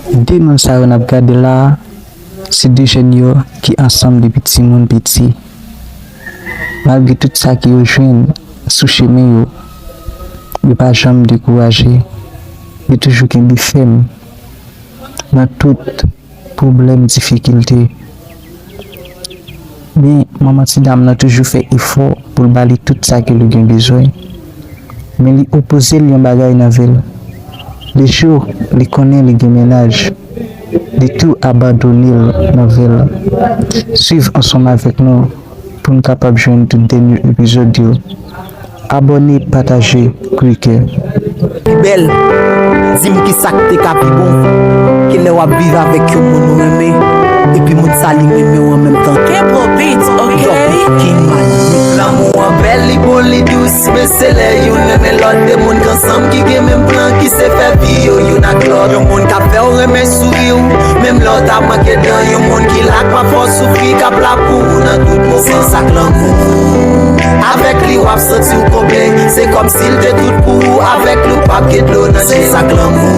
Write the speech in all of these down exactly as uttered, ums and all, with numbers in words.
De moun sa yo n ap gade la a, se de jèn yo ki ansanm depi timoun piti. Malgre tout sa ke yo jwenn sou chemen yo, yo pa janm dekouraje. Yo toujou kenbe fèm nan tout pwoblèm, difikilte. Men, manman ti dam nan toujou fè efò pou l ba li tout sa ke li gen bezwen. Men li opoze l yon bagay nan vi l. Lejou li konnen li gen mennaj, li tou abandone l nan vi l. Swiv ansanm avèk nou pou n kapab jwenn tout dènye epizòd yo. Abòne, pataje, klike. Pi bèl, di m kisa k te ka pi bon ke lè w ap viv avèk yon moun ou renmen, epi moun sa li renmen w an menm tan tou. Kebro Beats, ok? Yo, King Mani. Lanmou an bèl, li bon, li dous, men se lè youn renmen lòt, de moun k ansanm ki gen menm plan, ki se fè vi yo youn ak lòt. Yon moun k ap fè w renmen souri w, menm lè w ta manke dan, yon moun ki la k pa fè w soufri, k ap la pou ou nan tout moman. Se sa k lanmou. Avèk li w ap santi w konble. Se kòmsi l te tout pou ou. Avèk li w p ap gen dlo nan je. Se sa k lanmou.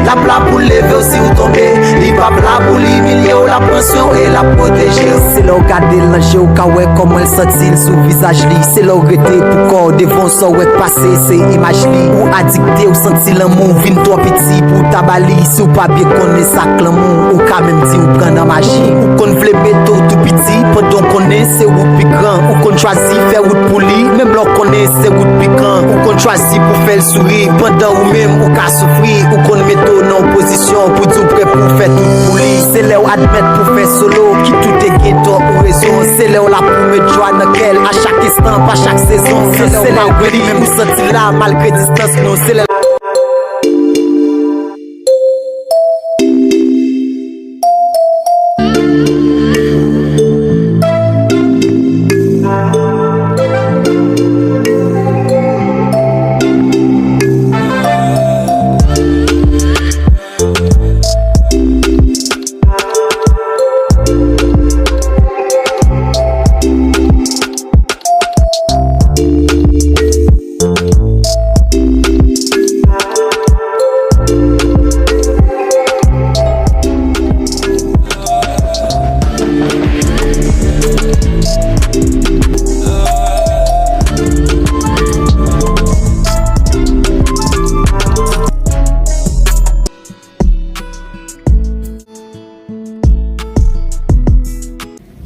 L ap la pou l leve w si w tonbe. Li p ap la pou l imilye w. L ap pran swen w e l ap pwoteje w. Se lè w gade l nan je w ka wè kòman l santi l sou vizaj li. Se lè w rete pou kò w devan w, sa w wè k pase se imaj li. Ou adikte, w santi lanmou vin twò piti pou w ta ba li. Si w pa byen konnen sa k lanmou, ou ka menm di w pran nan maji. Ou konn vle mete w tou piti pandan w konnen se ou k pi gran. Ou konn chwazi fè wout pou li, menm lè w konnen se ou k pi gran. Ou konn chwazi pou fè l souri pandan ou menm ou ka soufri. Ou konn mete w nan yon pozisyon pou di w prè pou w fè tout pou li. Se lè w admèt pou fè solo ki tout te gen tò ou rezon. Se lè w la pou met jwa nan kè l a chak instan, pa chak sezon. Se lè w pa wè li menm ou santi l la malgre distans nou. Se lè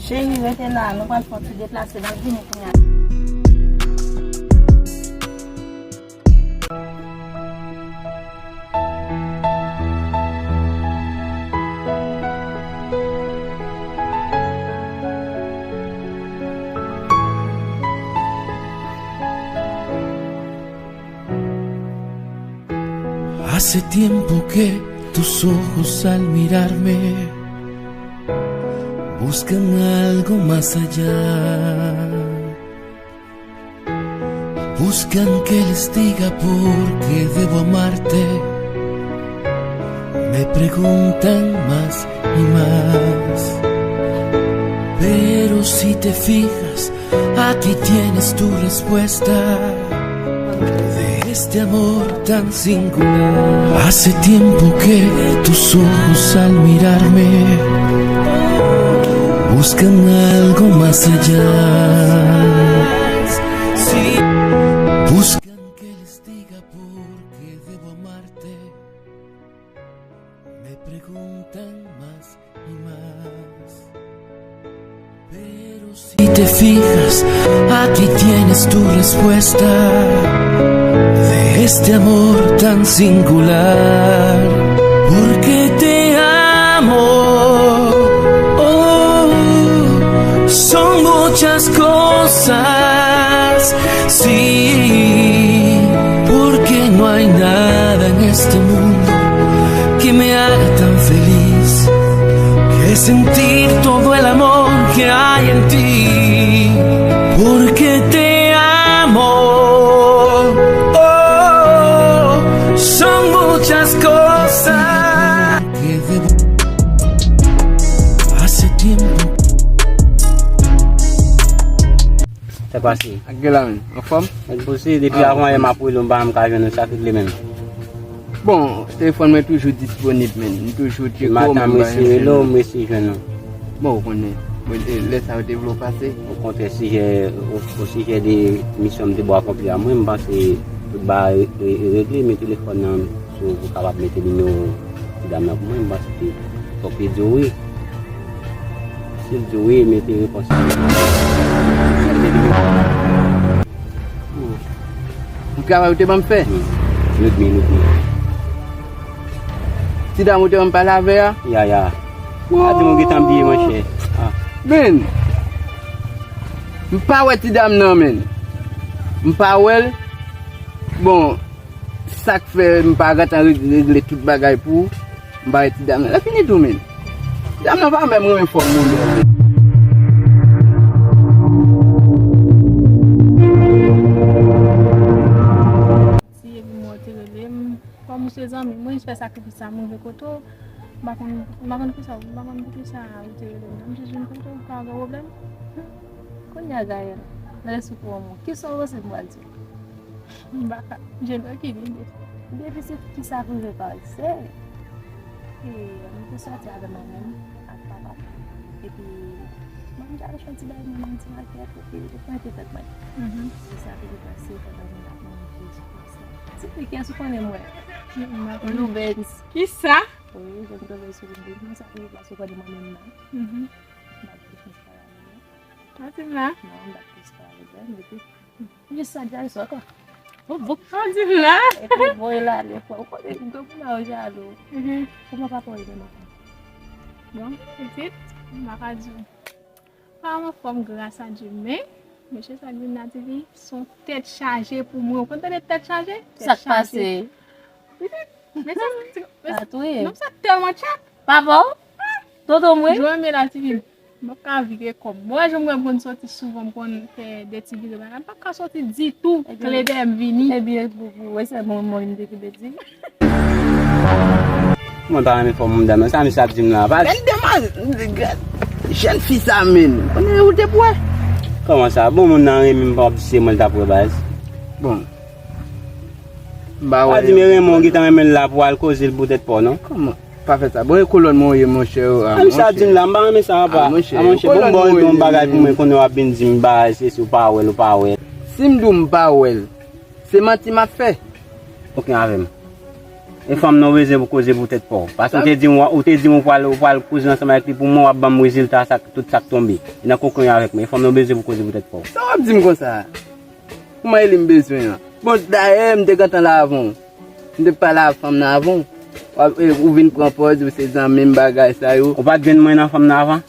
Cheri, rete la, nou pral fè yon ti deplase, n ap vini kounye a. Hace tiempo que tus ojos al mirarme buscan algo más allá. Buscan que les diga por qué debo amarte. Me preguntan más y más. Pero si te fijas, aquí tienes tu respuesta de este amor tan singular. Hace tiempo que tus ojos al mirarme buscan algo más allá. Buscan que les diga por qué debo amarte. Me preguntan más y más. Pero si te fijas, aquí tienes tu respuesta de este amor tan singular. Porque te amo. Oh, son muchas cosas. Sí, porque no hay nada en este mundo que me haga tan feliz que sentir todo el amor que hay en ti. Porque te amo. Oh, son muchas cosas que debo. Hace tiempo. Sa pase? Ak gen la menm. Anfòm? Mèt Bousi, depi avan yè m ap rele w, m pa janm ka jwenn ou, sa k regle menm? Bon, telefòn mwen toujou disponib, men. M toujou tcheke w, menm pa janm rele w, m resi jwenn ou. Bon, ou konnen. Bon, e, lè sa yo te vle w pase. Okontrè, sijè, o, o sijè de misyon m te ba w akonpli a mwen, m panse tout bagay re-, re-, regle, men telefòn nan, si w kapab mete nimewo ti dam nan pou mwen, m panse ke fòk li di w wi. Si l di w wi, mete repons. Ou travay ou te ban m fè? Look me, look me. Ti dam ou te ban m pale avè a? Ya, ya. A di m ou gentan bliye, monchè. Ah. Men, m pa wè ti dam nan, men. M pa wè l. Bon, sa k fè m pa gentan reg-, regle tout bagay pou ou. M pa wè ti dam nan. Lè fini tou, men. Ti dam nan pa menm renmen fòm moun yo. Si epi mwen te rele m, kòm ou se zanmi mwen, m fè sakrifis sa, m rive kote w. M pa konn, m pa konn kisa, m pa konn poukisa ou te rele m nan. M jis vin kote w, pa gen pwoblèm. Kounye a, Gaëlle, nan lespri w, kisa w panse m pral di w? M pa ka, je ne ki lide. Depi se ki sa pou je pase. E, m te sòti avè manman m ak papa m. Epi, manman m te al fè yon ti bagay nan yon ti makèt, epi li te pwente tèt mwen. Mhm. Se sa ki te pase pandan nou t ap manje jodi konsa. Ti fi, kiyès ou konnen mwen? Mm, m pa konnen. Loubens. Kisa? Wi, jan m tonbe sou Loubens, men sa ki te pase, ou konnen mwen menm nan. Mhm. M pa plis pale avè l. Antin la? Non, m pa plis pale avè l, epi Jis sa, Jay, sa ankò. Ou bouk fò di m la. Epi voye l ale, fò ou konnen granmoun nan yo jalou. Mhm. Kòman papa w ye menm? Bon, pitit, m pa ka di w. Pa anfòm, gras a Dye, men mesye sa k vin la, ti fi, se yon tèt chaje pou mwen. Ou konn tande tèt chaje? Sa k pase? Pitit, men sa, non, sa tèlman tchèt. Papa w? Tonton mwen? Jwenn men la, ti fi. M p ap ka vire kò m. Bon, wè jan mwen konn soti souvan, m konn fè de ti vire bagay. M p ap ka soti ditou, kle dèyè m vini. Ebyen, pou, pou, wè sèlman mwen menm te kenbe di. Mwen pa renmen fò moun dam nan. Sa misye ap di m la. Pa... Bèl demwazèl, gad jèn fi sa, men. Konnen ou te pou wè. Kòman sa? Bon, moun nan renmen m, pa ap di se mwen l t ap wè baz. Bon. M pa wè. Pa di men renmen w, gentan renmen l la pou al koze l pou tèt pa w, non? Kòman? Pa fè sa. Bon, e kolòn mwen ou ye, monchè, a, monchè. A, misye ap di m la, m pa renmen sa, apa. A, monchè, e kolòn mwen ou ye, men. A, monchè, bon, bon, bagay pou mwen, konnen w ap vin di m bagay, se si w pa wè l, ou pa wè l. Si m di w m pa wè l, se manti m ap fè? Oke avè m. E fanm nan ou bezwen pou koze pou tèt pa w. Paske ou te di m, ou te di m ou pral, ou pral koze ansanm avèk li pou mwen, w ap ban m rezilta sa, tout sa k tonbe. E nan kokenn avèk mwen. E fanm nan ou bezwen pou koze pou tèt pa w. Sa w ap di m konsa? Kòman e li m bezwen an? Bon, dayè, m te gentan la avan w. M te pale ak fanm nan avan w. W ap, e, ou vin pran pòz, ou se zanmi m, bagay sa yo. Ou pa t jwenn mwen nan fanm nan avan?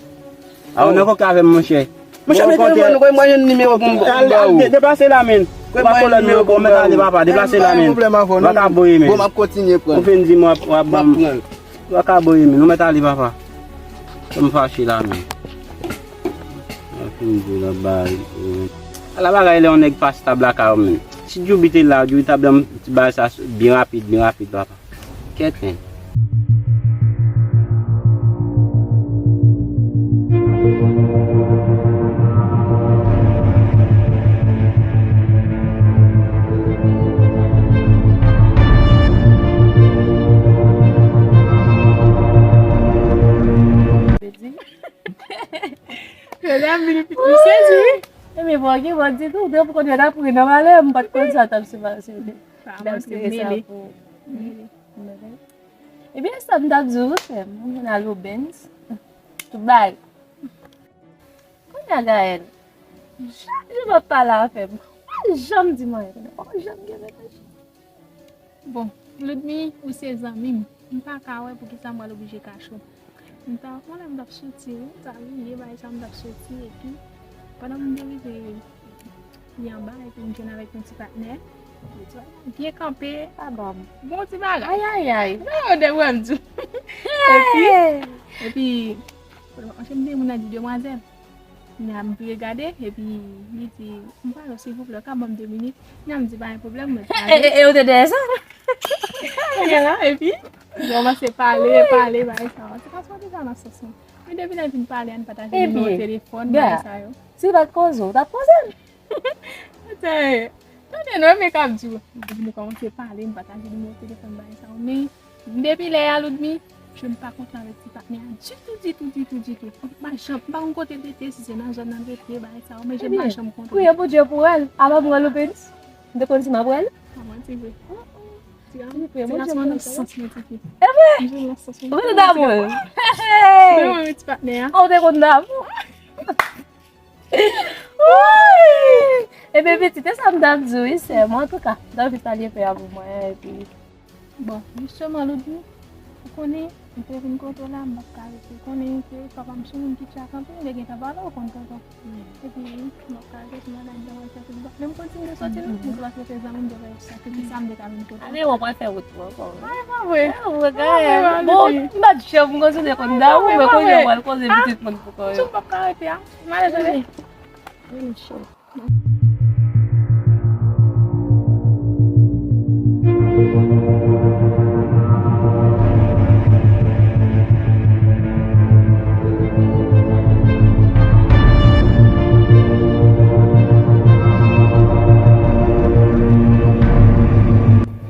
A, ou nan koke avè m, monchè. Monchè, mete w, mwen jwenn nimewo pou m ba ou. Al, al, deplase la, men. Ou pa kolòn mwen ankò, mèt ale, papa, deplase la, men. Ou pa ka boye, men. Bon, m ap kontinye pran. Ou fin di m w ap, w ap ban m. Ou pa ka boule men, nou mèt ale, papa. Fè m fache la men. Mwen fin di la bay. Ala bagay lè yon nèg pa stab lakay ou men. Si Djoubi te la, Djoubi t ap ban m ti bagay sa byen rapid, byen rapid, papa. Kèt men. Medam vini pitit sezi wi. Ebyen bon, gen bon ditou, depi kote w t ap ri nan malè, m pa t konn sa t ap se pase. Sa montre mele. Ebyen sa m t ap di w wi frè m, mwen vin al obens. Tout bagay. Kounye a Gaëlle, chak jou m ap pale avè m, ou pa janm di m anyen, ou pa janm gen menaj. Bon, Ludmy, ou se zanmi m. M pa ka wè poukisa m pral oblije kache w. M ta, yon lè m t ap soti wi, m ta bliye bagay sa, m t ap soti epi pandan m te rive li anba epi m jwenn avèk yon ti patnè. Li byen kanpe, pa ban m. Bon ti bagay. Ayayay. Nan yo de wè m di w. Epi, epi, anchè m de moun nan di demwazèl. Kounye a m vire gade, epi li di, m pale w silvouplè, w ka ban m de minit. Kounye a m di pa gen pwoblèm, mwen pale. E, e, e, ou te dèyè sa? Kounye a la, epi, nou kòmanse pale, pale, bagay sa. Se paske w te sa nan sans mwen. Men depi lè n fin pale, a n pataje nimewo telefòn, bagay sa yo. Si l pa t koze w, w t ap koze l. Atè, Tande non, men k ap di w. Depi nou kòmanse pale, m pataje nimewo telefòn bagay sa yo. Men, depi lè a, Loudmi, je m pa kontan avèk ti patnè a ditou, ditou, ditou, ditou. M pa janm, m pa konn kote l rete, si se nan zòn nan l rete, bagay sa yo, men je m pa janm kontan. Priye Bondye pou elle. Apa pou elle, Loupens? M te konn si m ap wè l. Pa manti vre. Ti gason an nan sans mwen, tifi. E vre? Ou te damou l? Mwen, mwen, ti patnè a. Ou te konn damou? Woy! Ebyen, pitit, e sa m t ap di w, wi, sè m. Antouka, m t anvi salye pè a pou mwen, epi. Bon, jisteman, Loudmi, ou konnen, m te vin kote w la, m pa t ka rete. Ou konnen ke papa m se yon moun ki tchak anpil, lè gentan pale, ou konn tonton. Epi, m ap ka rete nan ladan, mwen fè tout bagay. Men m kontinye soti, non, m te pase fè zanmi, m te fè sa, tout sa, m te ka vin kote w. Ale, w pral fè wout ou ankò, wi. A, e pa vre. A, w gade. Bon, m pa t janm konsidere konn damou, men kounye a w pral koze pitit moun pou kò yo. M p ap ka rete a. M ale, tande. Vini cho.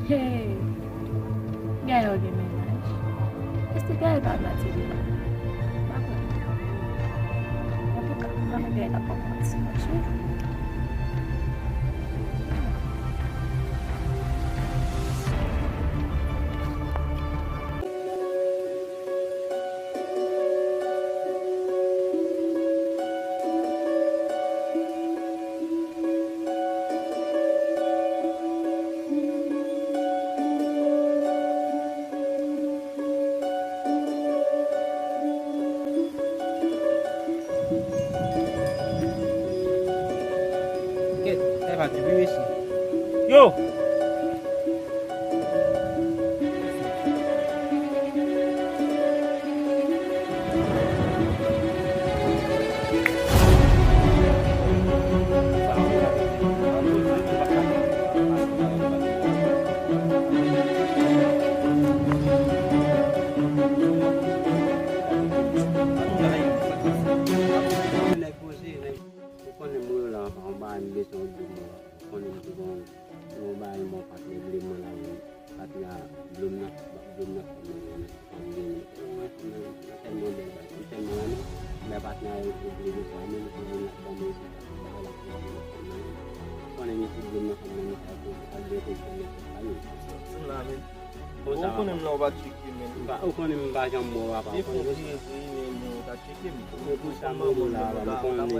Hey! Gaëlle gen mennaj. Èske Gaëlle pa vle atire la? M pa kwè. Antouka, m pa kwè Gaëlle ap pran kont si match wi. Kèt, sa e pa ti pi resi. Yo! Ou konnen mwen la, anba, m bezwen yon dlo mwen. Ou konnen m te gon, yon bagay mwen patnè ble mwen la, men patnè a dlo m nan, dlo m nan fè mwen renmen. Fè m renmen. Mwen tèlman bèl bagay. M tèlman renmen. Men patnè a yo oblije sa, men m konnen l ap ban mwen se bagay la pou mwen. Ou konnen m isi dlo m nan fè mwen renmen sa, pou sa byen pou l fè mwen fè sa, men. Sòti m la, men. Ou konnen m la, ou pa tcheke, men. Ou konnen m pa janm wè w apa. Ou konnen pou sa. Ou pa tcheke m. Men pou sa m renmen w la, apa. Ou konnen. Ou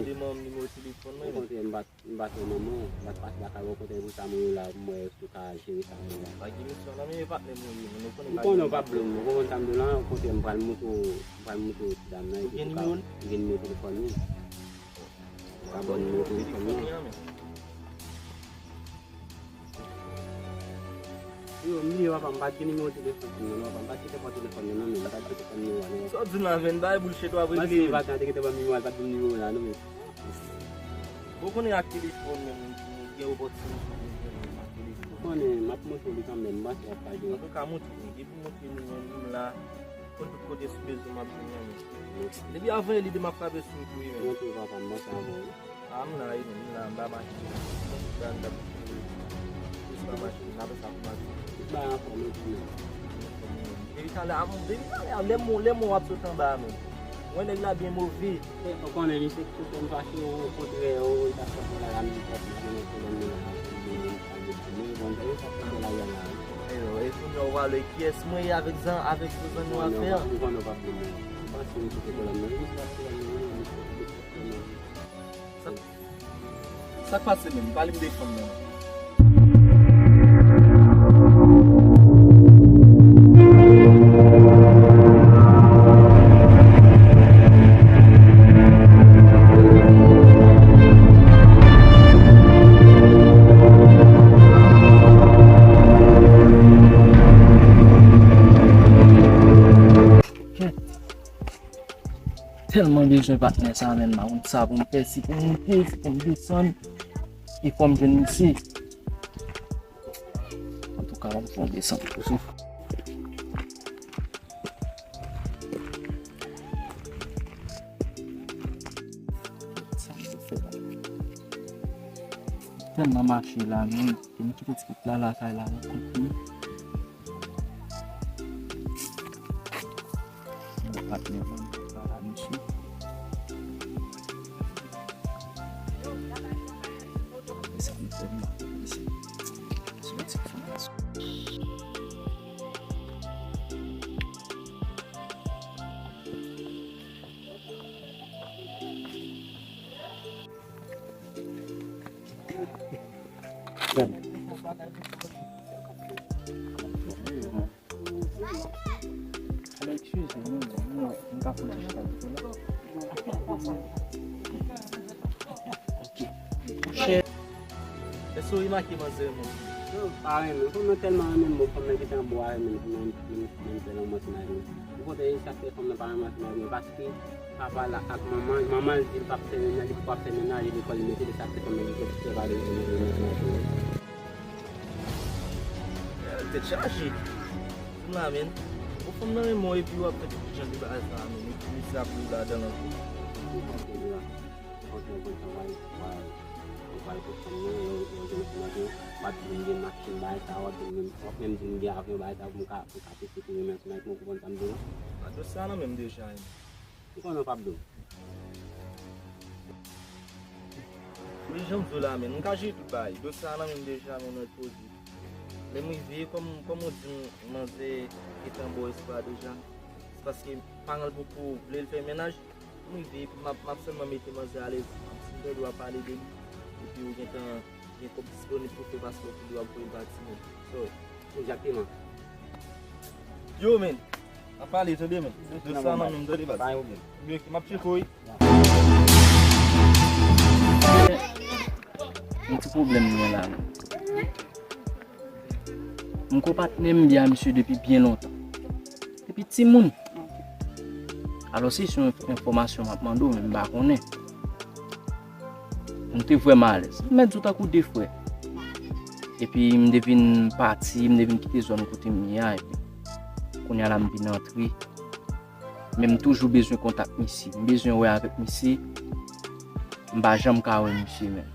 konnen m pa M pa t wè manman w, m pa t pase lakay ou, okontrè pou sa m ye la, m wè si w ka jere sa m ye la. Pa gen misyon nan men patnè m ou ye, men ou konnen m pa gen. M konnen w p ap blo m, ou konprann sa m di w la, okontrè m pral montre w, m pral montre w ti dam nan, epi ou gen nimewo l? M gen nimewo telefòn li. Ou ka ban m nimewo telefòn nan. Yo, m bliye papa, m pa t gen nimewo telefòn nan, papa, m pa t gentan pran telefòn nan, non, men m pa t gentan pran nimewo a, non. Sa w di la, men, bay bullshit w ap regle. M pa t gentan pran nimewo a, l pa t ban m nimewo la, non, men. Bon, konnen ak telefòn menm, gen opòtinite pou gen ak telefòn. Ou konnen, m ap montre li kanmenm, m panse w ap pa gen. Antouka, montre m, depi w montre m, mwen menm la, konn tout kote si w bezwen m ap vini an menm. Depi avan li de m ap frape sou ou tou wi menm. Montre papa, m panse avè w wi. A, m la wi menm, m la anba machin. Mwen tout la anba machin, m apre sa pou machin. Tout bagay anfòm wi tou menm. Depi talè a, depi talè a, lè m, lè m wè w ap sot anba a menm. Mwen nèg la byen move. Ou konnen misye ki fè m fache, okontrè, li t ap fè bagay la, m di kòb la, men pwoblèm nan la, li pa gen pou mwen, bon, li t ap fè bagay la, wi. Eyo, e kounye a ou pale kiyès mwen ye avèk zan, avèk zanmi w ap fè a? Ou konnen w p ap di mwen. Ou panse misye se pwoblèm nan, misye pa pwoblèm nan, non, misye se pwoblèm nan. Sa, sa k pase menm? Pale m de fanm nan. Tèlman bezwen patnè sa menm, m pa konn sa pou m fè, si pou m monte, si pou m desann, e fò m jwenn misye. Antouka, m ap fè yon desann toujou. Sa m te fè la. Tèlman mache la, men, ke m kite ti kòb la lakay la, non, konprann. Mwen patnè mwen la, mesye. Apre sa, m fè m la, mesye. Se yon ti fè. Èske w remake manzè renmen w? Yo, pa renmen. Fanm nan tèlman renmen m, bon, fanm nan gentan bo a renmen m, fanm nan menm fè lanmò ti naj mwen. Okontrè, e sa k fè fanm nan pa renmen ti naj mwen, paske papa l ak manman, manman l di l p ap fè mennaj, li poko ap fè mennaj, e lekòl li mete l, e sa k fè fanm nan gentan separe l, renmen ti naj mwen. Tèt chaje. Fanm la, menn. Bon, fanm nan renmen w epi w ap fè tout jan de bagay sa a, menn. Epi mesye ap viv ladan l ankò. Ou konn sa w pral, ou pral, ou pral pou fanm nan, lè w, lè w jwenn fanm nan tou, w ap di m gen machin bagay sa, w ap di m, w ap menm di m gen avyon bagay sa, pou m ka, pou m ka teste pou renmen fanm nan, ou konprann sa m di w la? A, dosye a nan men m deja, menn. Ou konnen w p ap di m. Wi, jan m di w la, menn, m ka jere tout bagay. Dosye a nan men m deja, menn, mwen poze. Men m rive, kòm, kòm ou di m, manzè gentan ba w espwa deja. Se paske paran l poko vle l fè mennaj. M rive, epi m ap, m ap sèlman mete manzè alèz. Si m tande w ap pale de li, epi ou gentan gen kòb disponib pou fè paspò pou li, w ap voye l pati, menn. Sorry. Egzakteman. Yo, menn. N ap pale, tande, menn. Dosye a nan men m, tande, baz. Pa gen pwoblèm. Ebyen, ok, m ap tcheke w, wi. Yon ti pwoblèm m gen la, menn. M gon patnè m byen a misye depi byen lontan. Depi timoun. Alò, se yon enfòmasyon m ap mande w, men m pa konnen. M te vrèman alèz. M mèt di w tankou de frè. Epi m te vin pati, m te vin kite zòn kote m ye a, epi kounye a la m vin antre. Men m toujou bezwen kontak misye. M bezwen wè avèk misye. M pa janm ka wè misye, menn.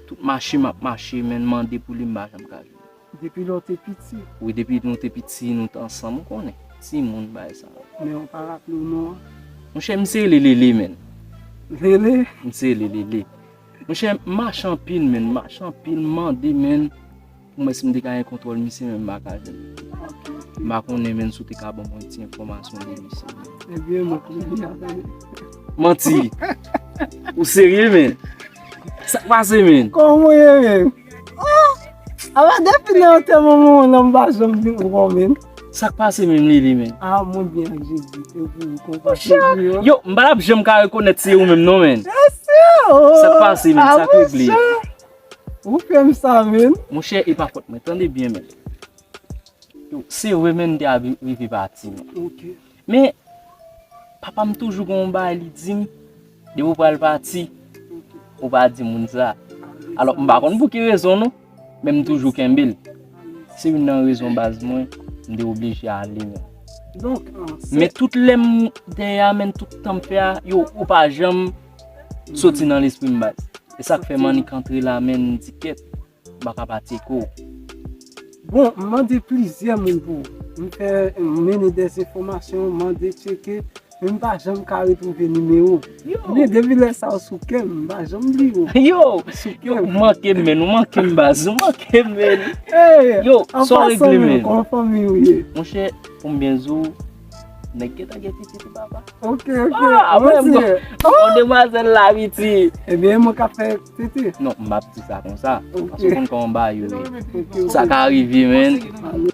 Tout mache m ap mache, menn, mande pou li, m pa janm ka jwenn. Depi lè w te piti? Wi, depi nou te piti, nou t ansanm, ou konnen. Timoun, bagay sa yo. Men ou pa raple w non an? Monchè, m se Lele, Lele, menn. Lele? M se Lele, Lele. Monchè, m mache anpil, menn. M mache anpil, m mande, menn. Pou m wè si m te ka gen kontwòl misye, men m pa ka jwenn. M pa konnen, menn, si w te ka ban m yon ti enfòmasyon de misye, menn. Ebyen, mwen, kounye a, tande. Manti! Ou serye, menn? Sa k pase, menn? Kòman w ye, menn? Oh! Ala depi nan antèman manman w lan m pa janm vin wè w, menn. Sa k pase menm, Lili, menn? Ah, mwen byen ak Jezi. E pou ou, kòman w pase, Jezi? Yo, m pa t ap janm ka rekonèt se ou menm non, menn. Jezi, oh! Sa k pase, menn? Ah, sa k regle? Monchè. Ou fè m sa, menn. Monchè, e pa fòt mwen. Tande byen, menn. Yo, se vre, menn, m te ap rive pati, menn. Ok. Men, papa m toujou gen yon bagay li di m, depi w pral pati, ou pa di moun sa. Alò, m pa konn pou ki rezon non, men m toujou kenbe l. Se youn nan rezon baz mwen, m te oblije ale, menn. Men tout lè m dèyè a, menn, tout tan m fè a, yo, ou pa janm soti nan lespri m baz. E sa k fè m annik antre la, menn, m di kèt. M pa ka pati eko. Bon, m mande plizyè moun pou ou. M fè, m mennen dèzenfòmasyon, m mande, tcheke, men m pa janm ka retwouve nimewo w. Yo! Men depi lè sa w sou kè m, m pa janm bliye w. Yo! Sou kè m. Yo, ou manke m, menn, ou manke m, baz, ou manke m, menn. Yo, sa w regle, menn? Kòman fanmi w ye? Monchè, pou m byen di w, nèg gentan gen pitit, wi, papa. Ok, ok. Ah, mwen, mwen, mwen, demwazèl la, piti. Ebyen, mwen ka fè tete. Non, m ap di sa konsa. Ok. Paske w konn kòman bagay yo ye. Ok, ok. Sa ka rive, menn.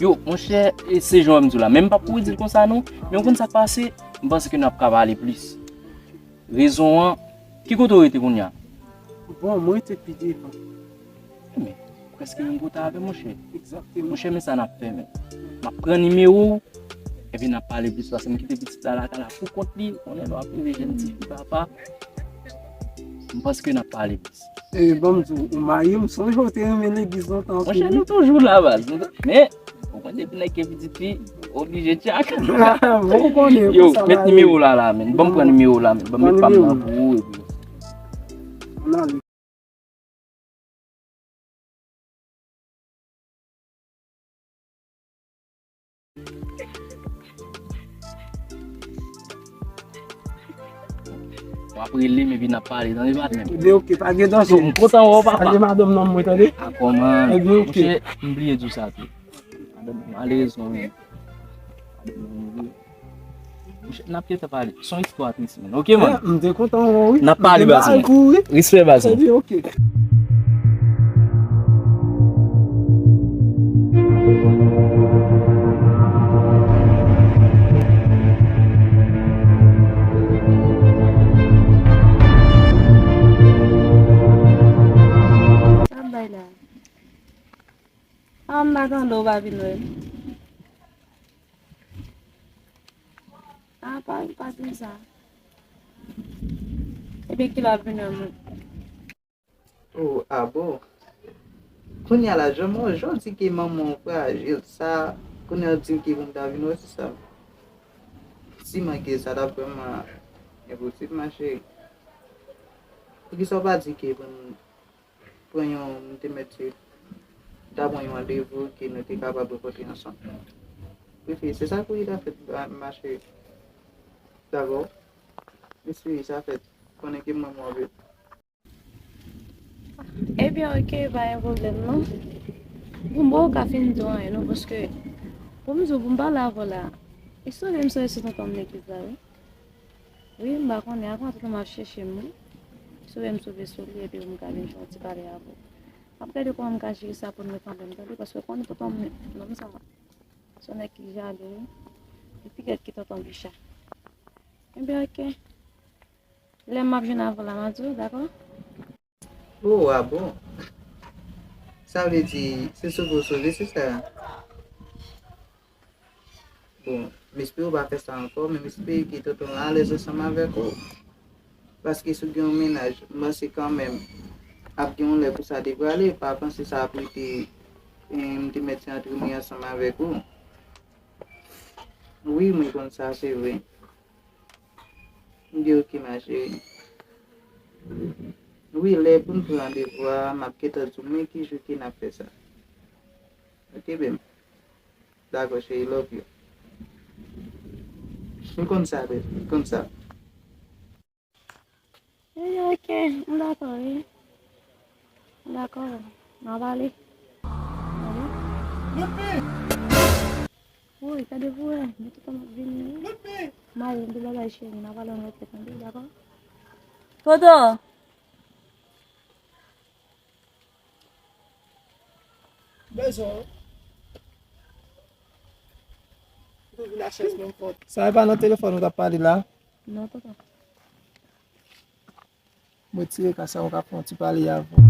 Yo, monchè, e se jan m di w la. Men m p ap kouri di l konsa, non. Men w konn sa k pase? M panse ke n ap ka pale plis. Rezon an, ki kote w rete kounye a? Bon, mwen rete pi devan. Men, prèske menm kote avè m, monchè. Egzakteman. Monchè, men sa n ap fè, men. M ap pran nimewo w, epi n ap pale plis, paske m kite pitit la lakay la pou kont li, konnen lè w ap rele jèn tifi papa. M panse ke n ap pale plis. E, ban m di w, ou marye, m sonje w te renmen legliz lontan anpil, wi. Monchè, nou toujou la, baz. Men, ou konn depi nèg gen pitit fi, oblije tchak. Bon, ou konnen, yo, met nimewo w la, la, menn. Ban m pran nimewo w la, menn. Ban m met pa m nan pou ou, epi. Ann ale. W ap rele m epi n ap pale, tande patnè m. Ebyen, oke, pa gen danje. So, m kontan wè w, papa. Salye madanm nan mwen, tande? A kòman? Ebyen, oke. Monchè, m bliye di w sa tou. Madanm, malerezman, men. Madanm nan mouri. Monchè, n ap gentan pale. Se yon istwa tris, man. Oke, man. Eh, m te kontan wè w, wi. N ap pale, baz, man. Respè, baz, man. Ebyen, oke. Sa ap bay la. A, m pa tande w pa vin wè m. A, pa, pa di m sa. Ebyen, kilè w ap vin wè mwen? Oh, a bon? Kounye a la, jan mwen, jan w di ke manman w frajil, sa, kounye a w di m ke pou m ta vin wè, se sa. Si manke sa, t ap vrèman enposib, ma chérie. Poukisa w pa di ke pou m pran yon, m te mèt di, m ta pran yon randevou ke nou te kapab rankontre ansanm. Wi, se sa pou li ta fèt, ma, ma chérie. Dakò? M espere sa fèt. Konnen ke mwen, mwen anpil. Ebyen, oke, pa gen pwoblèm, non. Bon, m poko ka fin di w anyen, non, paske, pou m di w, pou m pale avè w la, li sove m sove sou tonton m legliz la, wi. Wi, m pa konnen, avan tout moun ap chèche m, wi. Sove m sove sou li, epi pou m ka vin fè yon ti pale avè w. M ap gade kòman m ka jere sa pou nou kanmenm, tande, paske w konnen tonton m, nonm sa, se yon nèg ki jalou, wi. Li pi rèd ke tonton Bicha. Ebyen, oke. Lè m ap jwenn avè w la, m a di w, dakò? Oh, a bon? Sa vle di, se sove w sove, se sa? Bon, m espere w pa fè sa ankò, men m espere ke tonton an alèz ansanm avèk ou. Paske si w gen yon mennaj, m panse kanmenm, ap gen yon lè pou sa deprale, pa panse sa ap rete, eh, m te mèt se antre mwen ansanm avèk ou. Wi, mwen konn sa, se vre. M di, oke, ma chérie. Wi, lè pou n pran randevou a, m ap gentan di w men ki jou ke n ap fè sa. Oke, babe. Dakò, cheri, love you. M konn sa, babe, m konn sa. Wi, oke, m dakò, wi. M dakò, n a pale. Wi. Woy, gade pou wè, mwen tout tan m ap vini, wi. M ale, m gen bagay, cheri, n a pale ann rete, tande, dakò? Toto! Bezwen w. Ou vin a chèz menm fòt. Sa e pa nan telefòn ou t ap pale la? Non, tonton. Mwen retire kasa, mwen ka fè yon ti pale avè w.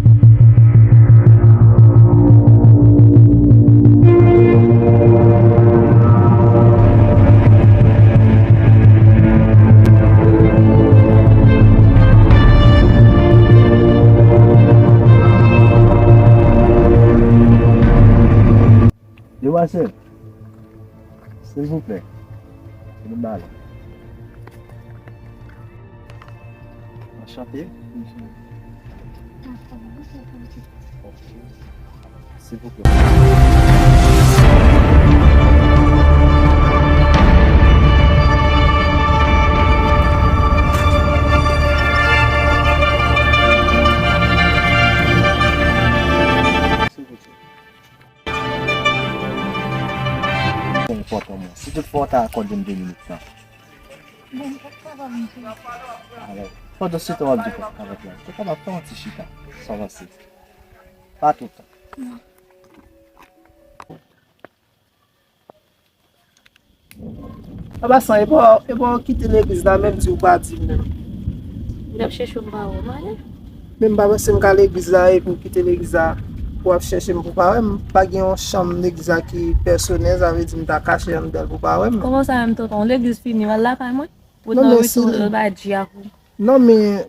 Demwazèl, silvouplè, se nou balon. Anchante. Silvouplè. Silvouplè. Enpòtan mwen. Si toutfwa w ta akòde m de minit lan. Bon, m p ap kapab, mesye. Alò, pandan se tan w ap di w p ap kapab la, ou kapab fè yon ti chita, san vanse. Pa toutan. Non. An pasan, e pa, e pa w kite legliz la menm, di w pa di m menm. M t ap chèche w, m pa wè w, m ale. Men m pa panse m ka legliz la epi w kite legliz la pou w ap chèche m pou w pa wè m. Pa gen yon chanm legliz la ki pèsonèl, sa vle di m ta kache anndan l pou w pa wè m. Kòman sa menm, tonton? Legliz fini, w al lakay mwen? Ou nan retou, ou bay djak ou. Non, men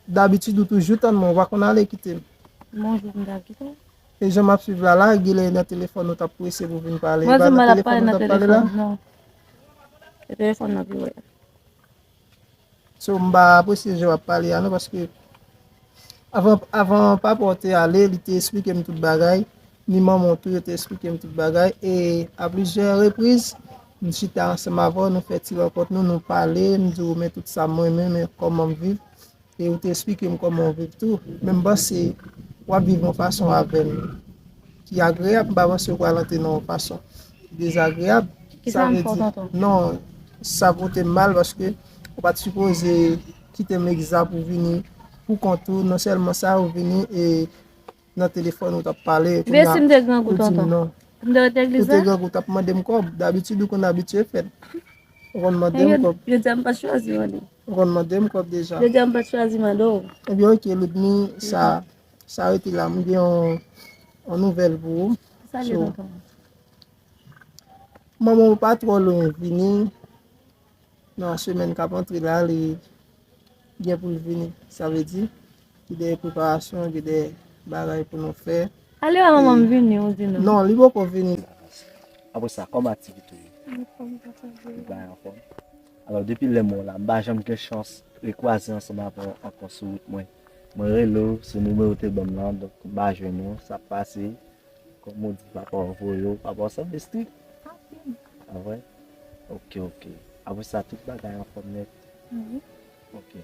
dabitid ou toujou tann mwen, ou pa konn ale kite m. Bonjou, m t ap kite w. E jan m ap swiv la, la, genlè nan telefòn ou t ap prese pou vin pale. Mwen di m pa t ap pale nan telefòn, non. Se telefòn nan ki wè. So, m pa apresye jan w ap pale a, non, paske avan, avan papa w te ale, li te esplike m tout bagay, ni manman w tou, yo te esplike m tout bagay, e a plizyè repriz, m chita ansanm avè w, nou fè ti rankont nou, nou pale, m di w, men tout sa m renmen, men kòman m viv. E ou te eksplike m kòman w viv tou. Men m panse w ap viv yon fason avè m ki agreyab. M pa panse w pral antre nan yon fason ki dezagreyab. Sa vle di, non, sa pote m mal paske ou pa t sipoze kite m egzanp ou vini pou kont ou. Non sèlman sa, ou vini e nan telefòn ou t ap pale. Ebyen, si m te grangou, tonton? Non. M te rete legliz la? Ou te grangou, t ap mande m kòb. Dabitid, ou konn abitye fè l. Ou konn mande m kòb. Jodi a m pa t chwazi mande. Ou konn mande m kòb deja. Jodi a m pa t chwazi mande w. Ebyen, oke, Ludmy, sa, sa rete la. M gen yon, yon nouvèl pou ou. Salye, tonton. Manman w pa twò lwen vini. Nan semèn k ap antre la, li gen pou l vini. Sa vle di, gen de preparasyon, gen de bagay pou nou fè. Ale wè manman m vini, ou di non. Non, li poko vini. Apre sa, kòman aktivite w ye? Anfòm, papa. Li bay anfòm. Alò, depi lè m wè w la, m pa janm gen chans rekwaze ansanm avè w ankò sou wout mwen. Mwen rele w sou nimewo w te ban m lan, donk m pa jwenn ou. Sa k pase? Kòm ou di, papa w voye w, papa w sanble strik. Anpil. A vre? Oke, oke. Apre sa, tout bagay anfòm nèt? Wi. Oke.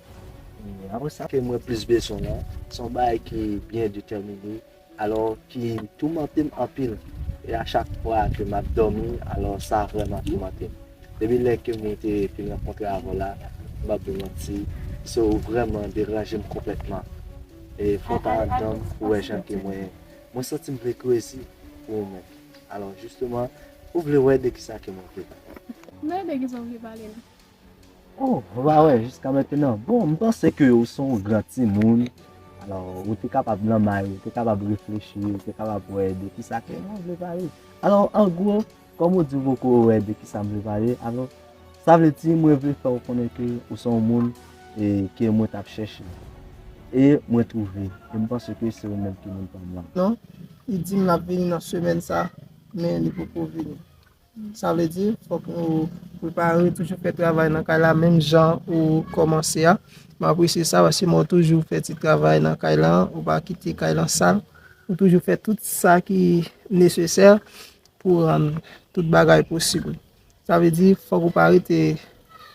E apre sa, ke mwen plis bezwen lan, se yon bagay ki byen detèmine, alò ki toumante m anpil. E a chak fwa ke m ap dòmi, alò sa vrèman toumante m. Depi lè ke mwen te fin rankontre avè w la, m p ap ba w manti, se ou vrèman deranje m konplètman. E fò w ta anndan m pou w wè jan ke mwen, mwen santi m vle krezi pou ou menm. Alò, jisteman, ou vle wè de kisa ke mwen vle pale? Mwen de kisa w vle pale la? Oh, ou pa wè, jiska mentenan. Bon, m panse ke ou se yon gran timoun. Alò, ou te kapab nan may, ou te kapab reflechi, ou te kapab wè de kisa ke mwen vle pale. Alò, an gwo, kòm ou di ou poko wè de kisa m vle pale, alò, sa vle di mwen vle fè w konnen ke ou se yon moun, e, ke mwen t ap chèche. E mwen twouve. E m panse ke se ou menm ki moun pa m lan. Non, li di m l ap vini nan semèn sa, men li poko vini. Sa vle di, fòk ou prepare, toujou fè travay nan kay la, menm jan ou kòmanse a. M apresye sa, paske mwen toujou fè ti travay nan kay la, ou pa kite kay la sal. Ou toujou fè tout sa ki nesesè pou rann tout bagay posib. Sa vle di, fòk ou pa rete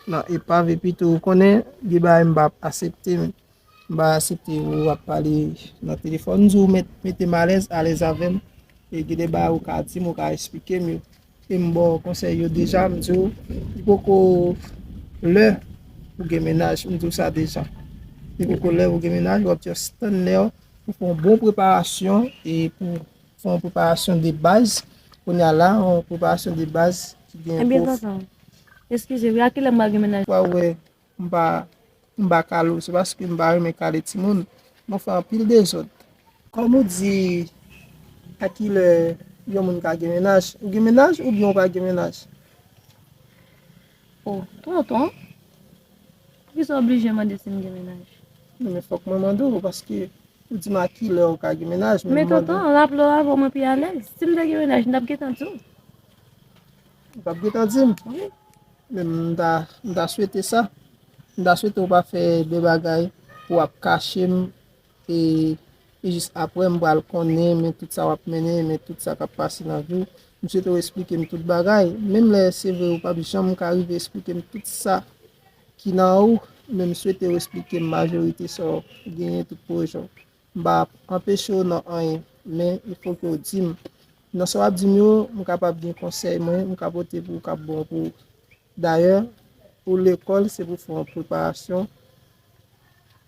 nan epav, epi tou ou konnen, gen bagay m p ap aksepte, m pa aksepte ou ap pale nan telefòn. M di w mèt, mete m alèz, alèz avè m. E gen de bagay ou ka di m, ou ka eksplike m yo. E m ba w konsèy yo deja, m di w, li poko lè pou gen mennaj. M di w sa deja. Li poko lè pou gen mennaj, w ap just tann lè w pou fè yon bon preparasyon e pou fè yon preparasyon de baz. Kounye a la, yon preparasyon de baz ki gen pwof. Ebyen, tonton, eskize, wi, a kilè m pral gen mennaj? Wa wè, m pa, m pa kale w, se paske m pa renmen kale timoun. Mwen fè anpil dezòd. Kòm ou di, a kilè yon moun ka gen mennaj? Ou gen mennaj oubyen ou pa gen mennaj? Oh, tonton, poukisa w oblije mande si m gen mennaj? Non, men fòk mwen mande w, paske ou di m a kilè ou ka gen mennaj, men tonton, raple w avè w mwen pi alèz. Si m te gen mennaj, m t ap gentan di w. Ou t ap gentan di m? Wi. Men m ta, m ta swete sa. M ta swete ou pa fè de bagay pou w ap kache m, e, e jis apre m pral konnen, men tout sa w ap mennen, men tout sa k ap pase nan vi w. M swete w eksplike m tout bagay. Menm lè se vre ou p ap janm ka rive eksplike m tout sa ki nan ou, men m swete w eksplike m majorite sa w genyen, tout pwojè w. M pa ap anpeche w nan anyen, men il faut ke w di m. Nan sa w ap di m yo, m kapab gen konsèy mwen, m ka pote pou w k ap bon pou ou. Dayè, pou lekòl, se pou fè yon preparasyon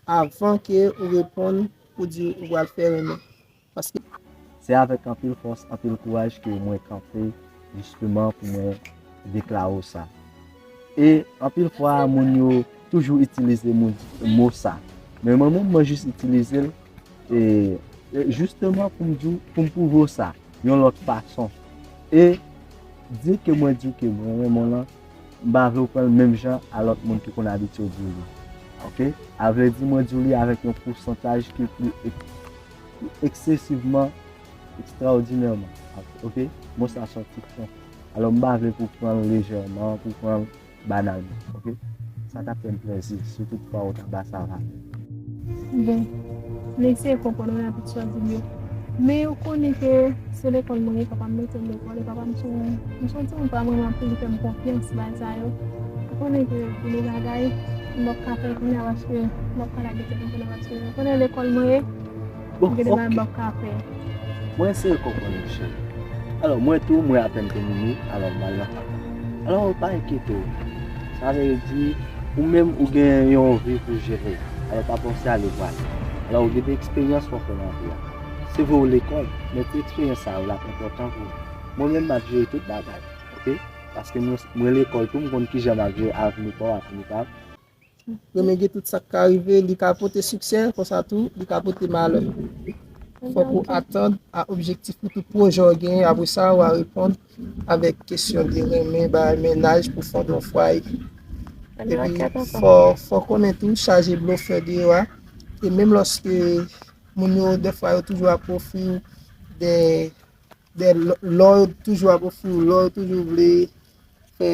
avan ke ou reponn pou di ou pral fè renmen. Paske se avèk anpil fòs, anpil kouraj ke mwen kanpe jisteman pou mwen deklare w sa. E anpil fwa, moun yo toujou itilize mo, mo sa. Men mwen menm, mwen jis itilize l, e, e jisteman pou m di w, pou m pwouve w sa, yon lòt fason. E di ke mwen di w ke mwen renmen w lan, m pa vle w pran l menm jan a lòt moun ki konn abitye w di w li. Oke? A vle di, mwen di w li avèk yon pousantaj ki pli ek-, eksesivman, ekstraòdinèman. Oke? Mo sa se yon ti pwen. Alò, m pa vle pou w pran l lejèman, pou w pran l banalman. Oke? Sa t ap fè m plèzi, si toutfwa ou ta ba sa valè. Bon, m eseye konprann w nan tout sa w di m yo. Men ou konnen ke se lekòl mwen ye, papa m mete m lekòl, e papa m se yon, m se yon timoun pa m renmen anpil, li fè m konfyans, bagay sa yo. Ou konnen ke gen de bagay, M p ap ka fè l kounye a paske m p ap ka lage tèt mwen kounye a paske ou konnen lekòl mwen ye. Bon, gen de bagay m p ap ka fè. Mwen eseye konprann ou, cheri. Alò, mwen tou, mwen apèn te mouri, alò m al nan fak la. Alò, pa enkyete w. Sa vle di, ou menm, ou gen yon vi pou jere. Alò, pa panse ale vwale. Alò, ou gen de eksperyans pou w fè nan vi a. Se vre ou lekòl, men ti eksperyans sa yo l ap enpòtan pou ou. Mwen menm, m ap jere tout bagay, oke? Paske mwen, mwen lekòl tou, m konn kijan m ap jere avni pa w, avni pa m. Renmen gen tout sa k ka rive, li ka pote siksè, konsa tou, li ka pote malè. Fòk ou atann a objektif ou, tout pwojè w genyen, apre sa, w a reponn avèk kesyon de renmen, bay mennaj pou fonde yon fwaye. Epi, fò, fò konnen tou, chaje blofè deyò a. E menm lòske moun yo, dèfwa, yo toujou ap ofri w de, de lò, lò, yo toujou ap ofri w lò, yo toujou vle fè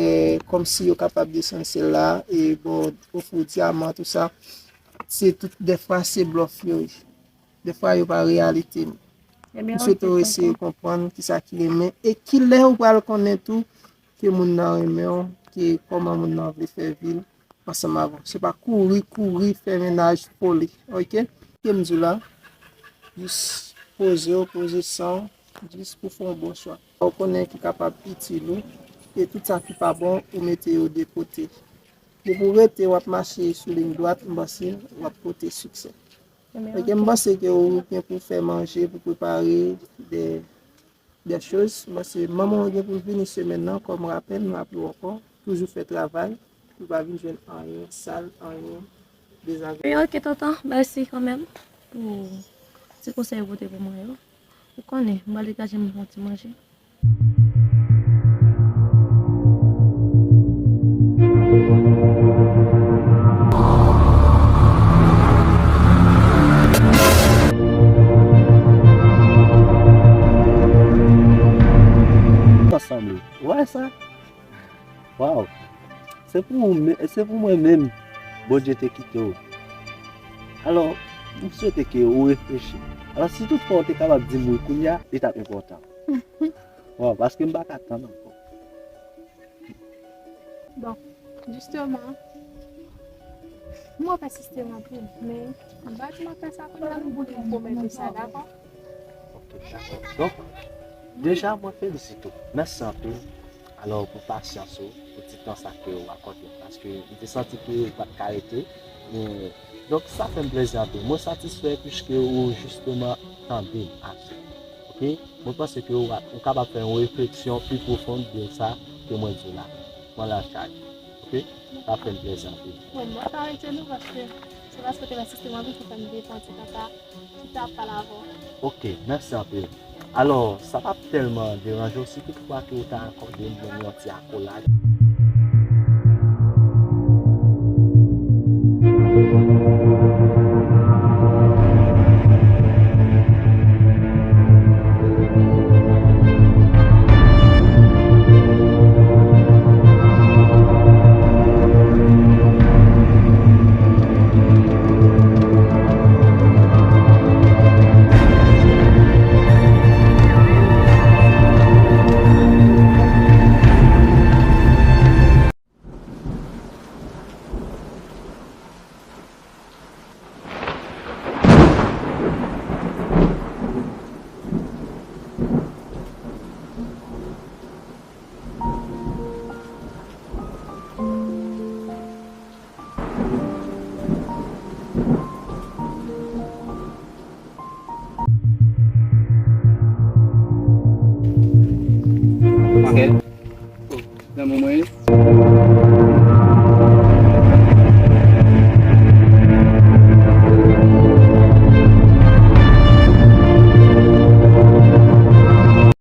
kòmsi yo kapab desann syèl la, e bon, ofri w dyaman, tou sa. Se tout, dèfwa, se blòf yo ye. Dèfwa, yo pa reyalite, non. M swete w eseye konprann kisa ki renmen e kilè ou pral konnen tou ke moun nan renmen w, ke kòman moun nan vle fè vi l ansanm avè w. Se pa kouri, kouri, fè mennaj, foli, oke? Ke m di w la, jis poze w, poze san w, jis pou fè yon bon chwa. Ou konnen ki kapab itil ou, e tout sa ki pa bon, ou mete yo de kote. Depi w rete, w ap mache sou liy dwat, m panse w ap pote siksè. Oke, m panse ke ou gen pou fè manje, pou prepare de, de choz. M panse manman w gen pou l vini semèn nan, kòm rapèl, m raple w ankò, toujou fè travay, pou l pa vin jwenn anyen sal, anyen dezagreman. Wi, oke, tonton, mèsi kanmenm pou ti konsèy ou pote pou mwen yo. Ou konnen, m pral degaje m pou yon ti manje. Sa sanble. Ou wè sa? Waw! Se pou ou men-, se pou mwen menm Bondye te kite w. Alò, m swete ke ou reflechi. Alò, si toutfwa ou te kapab di m wi kounye a, li t ap enpòtan. Waw, paske m pa ka tann ankò. Bon, jisteman, m wè w pèsiste anpil, men m pa di m ap fè sa kounye a, m pwomèt ou sa, dakò? Ok, dakò. Donk, deja, mwen felisite w. Mèsi anpil. Alò, pou pasyans ou, pou ti tan sa ke w akòde m, paske m te santi ke ou pa t ka rete. Men, donk, sa fè m plezi anpil. Mwen satisfè piske ou jisteman tande m ase. Ok? Mwen panse ke ou, ou kapab fè yon refleksyon pi pwofon de sa ke mwen di w la. Mwen lage w. Ok? Sa fè m plezi anpil. Bon, mwen pa rete non, paske se paske w te pèsiste anpil ki fè m te pran ti tan sa, ki t ap pale avè w. Ok, mèsi anpil. Alò, sa p ap tèlman deranje w si toutfwa ke w ta akòde m menm yon ti akolad. Ok. Nan moman,